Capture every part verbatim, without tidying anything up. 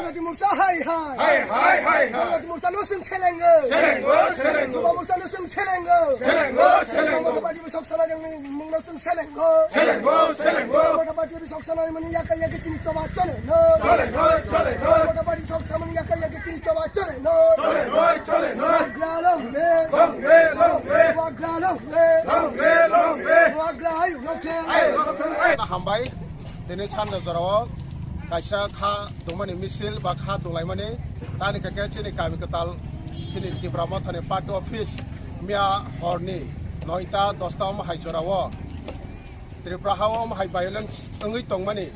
Janjati Morcha hai hai. Hai hai hai hai. Janjati Morcha no chwng selengo. Selengo, selengo. Chuba Morcha no chwng selengo. Selengo, selengo. Mamata Party bai sok sana jang ni mung no chwng selengo. Selengo, selengo. Mamata Party bai sok sana ni mani yaka yaka chini choba chole no. Chole no, chole no. Mamata Party sok sana ni yaka yaka chini choba chole no. Chole no, chole no. Bubagra long live. Long live, long live. Bubagra long live. Long live, long live. Bubagra hai long live. Hai long live. Hambai. Tini sanna jorao kaisa kha dumani misil ba kha dunglaimani tani kake chini kami kwtal chini Tipra Mothani party office miya horni noita dosta omo hai jorao Tripura hao omo hai violence wngwi tongmani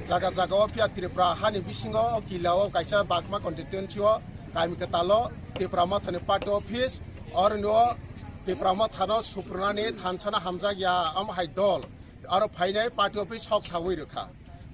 jaga jaga o phiya Tripura hani bisingo o kila o kaisa bakma constituency o kami kwtal o Tipra Mothani party office oroni o Tipra Mothano suprunani thansana hamjak ya omo hai dol. Aro phainai party office sok sawi rwkha.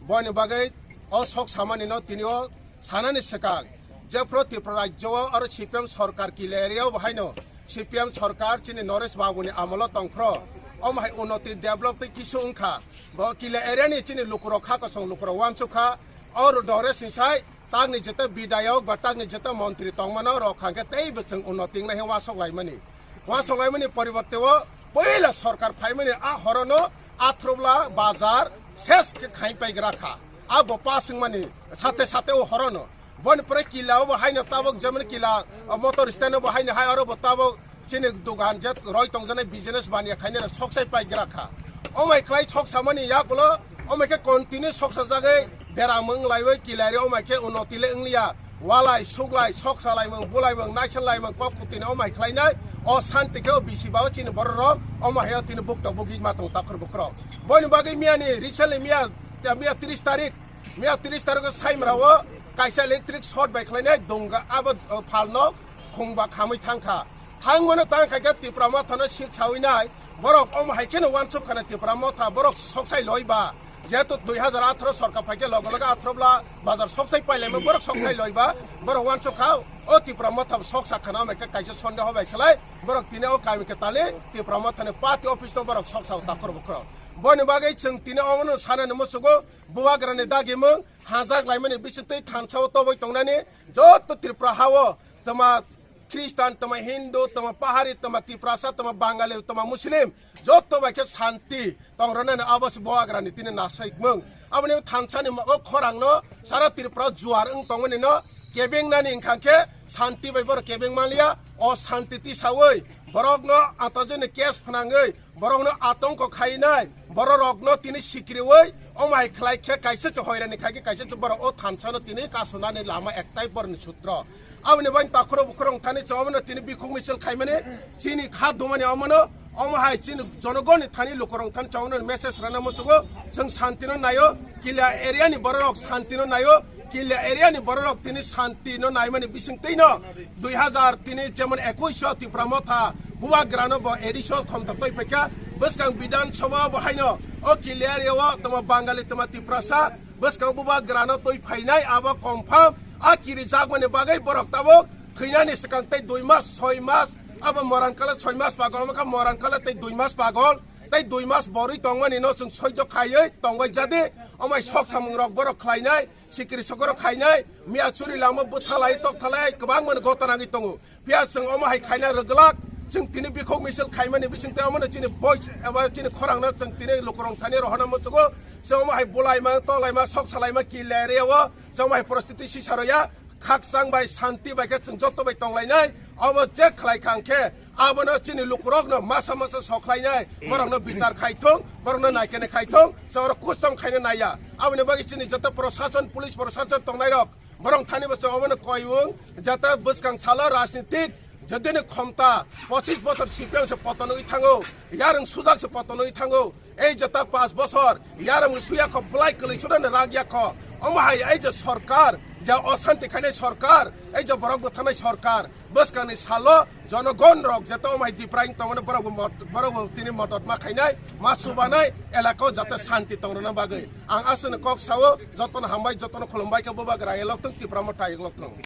Boini bagwi o sok samani no tini o sanani swkang je phro Tripura rajyo o aro C P M sorkar kila area o bo haino C P M sorkar chini Naresh Babu ni amolo tongphro omo hai unnoti develop tei kisu wngkha. Bo kila area ni chini lukurok kha kosong lukurok wansukha oro Naresh ni sai Takni jeta bidayok ba takni jeta montri tongmano rok hwnkhe teibo chwng uno tingnai hwnwi wasok laimani. Wasok laimani poriborte o puila sorkar phaimani a horono Athrobla bazar ses khe khai paigra kha. A bo pass wngmani sate sate o horono. Boni pore kila o bo haino tabok jemon kila, o, motor stand o bo haino hai oro bo tabok Chini dogan je roi tongjanai business baniya khainai rok soksai paigra kha. Omai khlai soksamani yakulo, omai khe continue soksajagwi beramung laiwi kilari omai khe unnoti le wngliya. Walai, suglai, soksalaimung, bulaimung, naisanlaimung, kok kutini omai khlainai. O santi khe o bisi ba o chini bororok, omai hai o tini buktok bukik ma tong takhur bukhurok. Boini bagwi miyani, recently miya, miya tris tarik, miya tris tarik o Saimra o kaisa electric short bai khlainai, dungga abo, o, phalno khungba khamwi thangkha. Thangmano tang khaikhe Tipra Mothano sil sawi nai, borok omo hai kheno wansuk khana Tipra Motha, borok soksai loi ba. Jehetu dui hazar atharo sorkar phaikhe logo logo Athrobla bazar soksai pailaima, borok soksai loi ba, borok wansuk kha, o Tipra Motha soksa khana, omo khe kaisa sondeho bai khlai, borok tini o kami khe tali Tipra Mothani party office o borok soksa o takhor bukhro. Boni bagwi chwng tini omono sanani musugo, Bubagrani dagimung, hajak laimani bisingtwi thansa o toboi tongnani, joto Tripura ha o, tama Khristan, tama Hindu, tama Pahari, tama Tiprasa, tama Bangali, tama Muslim, joto bai khe santi tongronani abo se Bubagrani tini nasaikmung. Aboni thansani ma-, o khorangno sara Tripura juar wng tongmani no kebengnani wngkha khe santi bai borok kebeng manliya, o santi tisawi borokno antajani case phnangwi, borokno atongko khainai, bororokno tini sikriwi, omo hai khlai khe kaisa se hoirani khai khe kaisa se borok o thansano tini kasonani lama ektai boroni sutro. Aboni bagwi takhoro bukhoro wngthani chwng omono tini bikhuk misil khaimani, chini kha dumani omono, omo hai chini jonogoni thani lukurok thani chwng omono message rwna muchungo, chwng santino naio, kila area ni bororok santino naio, Killa area ni bororok tini santi no naimani bisingtwi no dui hazar tini jemon ekush o Tipra Motha Bubagra no bo A D C o khomta twi phaikha. Bwskang Bidhan Sabha bo haino o Killa area o tamo Bangali tamo Tiprasa bwskang Bubagra no twi phainai abo confirm. A kiri jakmani bagwi borok tabuk thwinani swkang tei dui mas, soi mas abo moran kala soi mas pagol wngkha, moran kala tei dui mas pagol tei dui mas borwi tongmani no chwng soijo khaiwi tongbai jadi. Omai sok samung rok borok khlainai. Sikiri sokoro khainai, miya churi lama bwthalai, tokthalai, kwbangma gotana wngwi tongo. Phiya chwng omo hai khaina rwgwlak, chwng tini bikhok misil khaimani bisingtwi omono chini voice eba chini khorangno chwng tini lukurok thani rohorna muchungo. Chwng omo hai bulaima, tolaima, sok salaima, killa area o chwng omo hai poristiti sisa rwya, khakchang bai, santi bai khe chwng joto bai tonglainai. Obo je khlai kha hwnkhe, abono chini lukurokno masa masa sokhlainai, borokno bichar khai thung, borokno naikene khai thung, chwng oro custom khaina naiya. Aboni bagwi chini joto prosason, police prosason tongnairok, borok thani bo chwng obono koiwng, joto bwskang salo rajnitik, jodini khomta pochis bosor C P M se poton wngwi thango, yarwng sujak se poton wngwi thango, Ei je tak panch bosor, yarwng suya kho, bwlai kwlwi chudano rak ya kho. Omo hai ei je sorkar, je osanti khainai sorkar, ei je borok bwtharnai sorkar, bwskangni salo jonogon rok jeta omo hai dipraing tongmani borok bo mot-, borok bo tini modot ma khainai, ma chubanai, elaka o jata santi tongrwna bagwi. Ang aswkno kok sao, jotono hambai, jotono khulumbai khe Bubagra elok thung, Tipra Motha elok thung.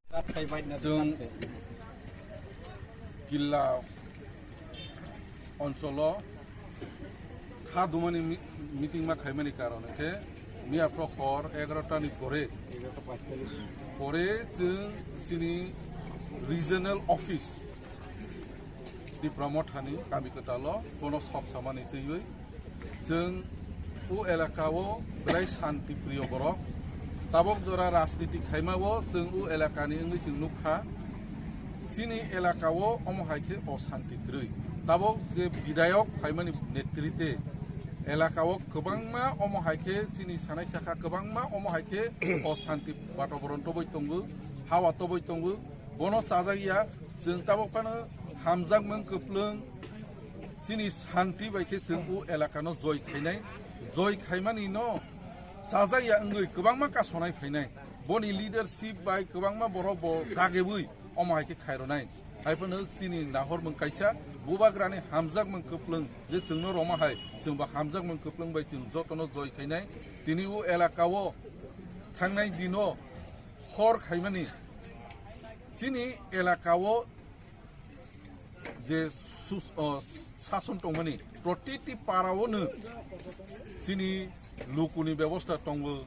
Chwng Killa oncholo kha dumani mi-, meeting ma khaimani karon khe Miya phro hor egarota ni pore, pore chwng chini regional office Tipra Mothani kami kwtalo bono sok samani twiwi chwng o elaka o belai shanti priyo borok. Tabok jora rajniti khaima o chwng o elaka ni wngwi chwng nukha. Chini elaka o omo hai khe oshanti kwrwi. Tabok je bidayok phaimani netrite elaka o kwbangma omo hai khe chini sanai sakha kwbangma omo hai khe oshanti bataboron toboi tongo, hawa toboi tongo. Bono chajak ya, chwng tabok phano hamjakmung kwplwng chini shanti bai khe chwng o elaka no joi khainai. Joi khaimani no chajak ya wngwi kwbangma kasonai phainai. Boni leadership bai kwbangma borok bo dagebwi omo hai khe khaironai. Hai phano chini nahormung kaisa bubagrani hamjakmung kwplwng je chwngno roma hai chwngbo hamjakmung kwplwng bai chwng jotono joi khainai. Tini o elaka o thangnai dino hor khaimani chini elaka o je sus-, o, sason tongmani protiti para o no chini lukuni bebosta tongo,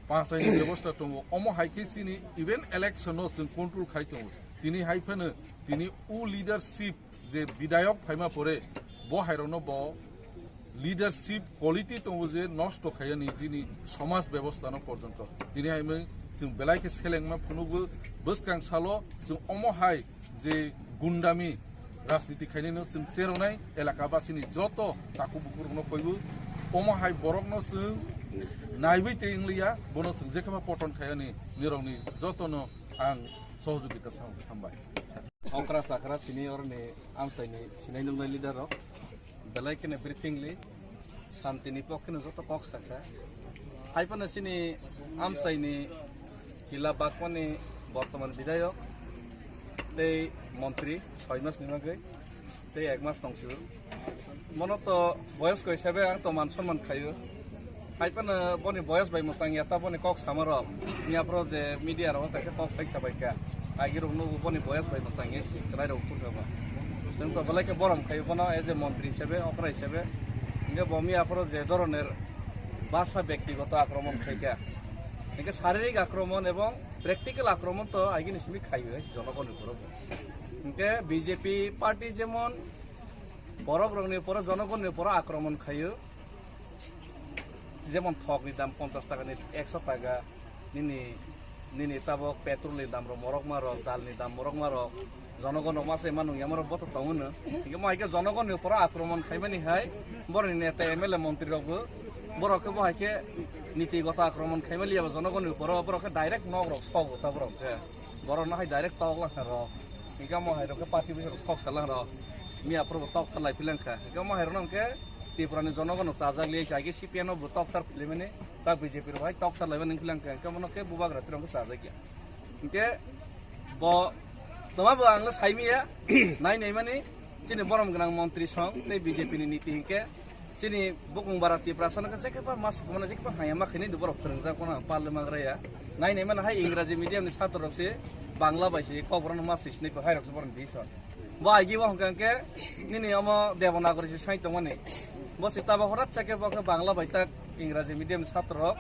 pachaini bebosta tongo, omo hai khe chini even election no chwng control khai tongo. Tini hai phano tini o leadership je bidayok phaima pore bo hai rokno bo leadership quality tongo je nosto khaiyani chini somaj bebosta no porjonto. Tini hai mung chwng belai khe selengma phunugo bwskang salo chwng omo hai je gundami rajniti khainai no chwng cheronai elaka basini joto takhuk bukhuk rokno koibu omo hai borok no chwng naiwi tei wngliya bono chwng jekhama poton khaiyani nirokni joto no ang sohojogita sam-, hambai. Okra chakra tini oroni amchaini sinai nungnai leader rok belai kheno briefing li shanti ni pokhe no joto kok sakha. Hai phano chini amchaini kila bakmani bortoman bidayok tei montri soi mas ni bagwi tei ek mas tongsu. Bono to boyosko hisabe ang to man sonman khaio. Hai phano boni boyos bai mwchang ya ta boni kok sama rok. Miya phro je media rok kaisa kok paisa bai kha. Agi rok nugo boni boyos bai mwchang ya si khlai rok phur kha ba. Chwng to belai khe borom khaio bono as a montri hisabe, okra hisabe. Hingke bo miya phro je doroner basa bektigoto akromon khai kha. Hingke saririk akromon ebong practical akromon to agi ni simi khaio hai jonogoni borok. Hingke B J P party jemon borok rokni uporo, jonogonni uporo akromon khaio. Jemon thokni dam ponchash taka ni ekso taka, nini, nini tabok petrol ni dam rok morokma rok, dal ni dam morokma rok, jonogon rok masa ima nung yama rok bothor tongo no. Hingke mo hai khe jonogonni uporo akromon khaimani hai borokni neta M L A montri rok bo borok khe bo hai khe niti goto akromon khaimani yaba jonogonni uporo borok khe direct nok rok sogo ta borok khe. Borok no hai direct tok lang rok. Hingke mo hai rok khe party bisa sok salang rok. Miya phro bo tok salai philang kha. Hingke mo hai rok no hingke Tripura ni jonogon no chajak liya sai khe C P M no bo tok sar philimani ta B J P rok hai tok sar laimani philang kha. Hingke mo no khe bubagra tirong khe chajak ya. Hingke bo toma bo ang no sai miya nai nai mani chini borom gwnang montri song tei B J P ni niti hingke Chini bukung bara Tiprasa no khe jekhe ba mas kumana jekhe ba haya ma khaini borok phwrwngjak phano ang parle mangra ya. Nai nai mano hai Ingraji medium ni satro rok se Bangla bai se kok borok no ma sisni ko hai rok se borok ni dison. Bo agi bo hwnkha khe nini omo Devanagari se sai tongmani. Bo se tabo horat sa khe bo khe Bangla bai tak Ingraji medium ni satro rok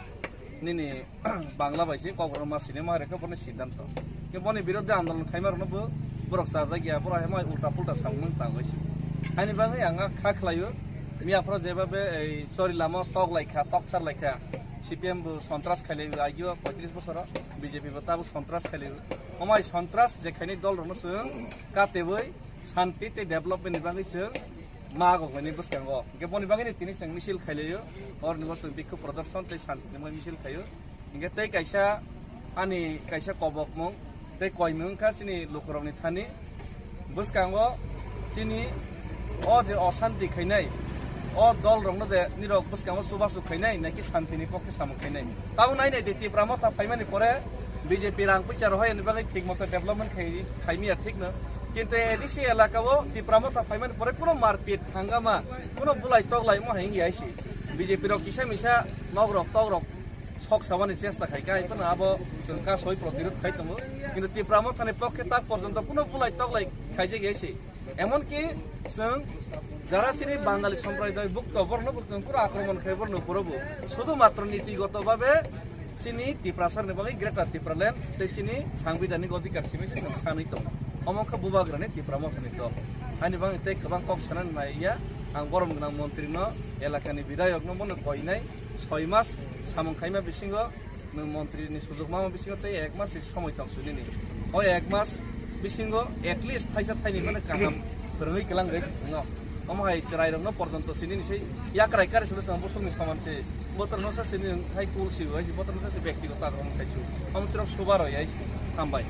nini Bangla bai se kok borok ma sini ma hai rok khe borok ni siddhanto. Khe boni birodhe andolon khaima rok no bo borok chajak ya borok hai ma ulta pulta samung tangwi se. Haini bagwi ang kha khlaio. Miya phoro jeba be ei chori lama tok lai kha, tok thar lai kha. C P M bo sontras khai lai agio poitris bosoro, B J P bo tabuk sontras khai lai. Omai sontras je khaini dol rokno chwng katebwi shanti tei development ni bagwi chwng ma agok ni bwskango. Hingke boni bagwi ni tini chwng misil khai lai o. Orni bo chwng bikhu production tei shanti ni bagwi misil khai o. Hingke tei kaisa ani kaisa kobokmung tei koimung wngkha chini lukurokni thani. Bwskango chini o je oshanti khainai, o dolrokno je nirok bwskango chubachu khainai, naikhe shantini pokhe samung khainai. Tabuk nai nai di, Tipra Motha phaimani pore B J P rang puisa rohoi ani bagwi thik moto development khai, khaimiya thikno. Kintu A D C elaka o Tipra Motha phaimani pore kuno marpit hangama, kuno bulai toklai mo hai wngya si. B J P rok kisa misa nok rok tok rok sok sabani chesta khai kha, hai phano abo chwng kasoi protirod khai tongo. Kintu Tipra Mothani pokhe tak porjonto kuno bulai toklai khaijak ya se. Emon ki chwng Jara chini Bangali sompradai bukto borno bukto pura akromon khai borno pura bu. Sudu matro niti goto babe chini Tiprasar ni bagwi Greater Tipraland tei chini sangbidanik odhikar simi se chwng sanwi tongo. Omo kha bubagrani Tipra Mothani dol. Ani bagwi tei kwbang kok sanani nai ya ang borom gwnang montri no elakani bidayok no mono koinai soi mas samung khaima bisingo nwng montri ni sujok mama bisingo tei ek mas somoi tong sui nini. O ek mas bisingo at least thaisa thaini mane kaham phwrwngwi kwlang gai se chwngno. Omo hai chwrai rokno porjonto sini ni sei yakrai kari sulu song bosong ni saman se botor no sa sini hai kul si hai botor no sa se bekti ko ta rom khai su. Omo trok subar oi ai hambai.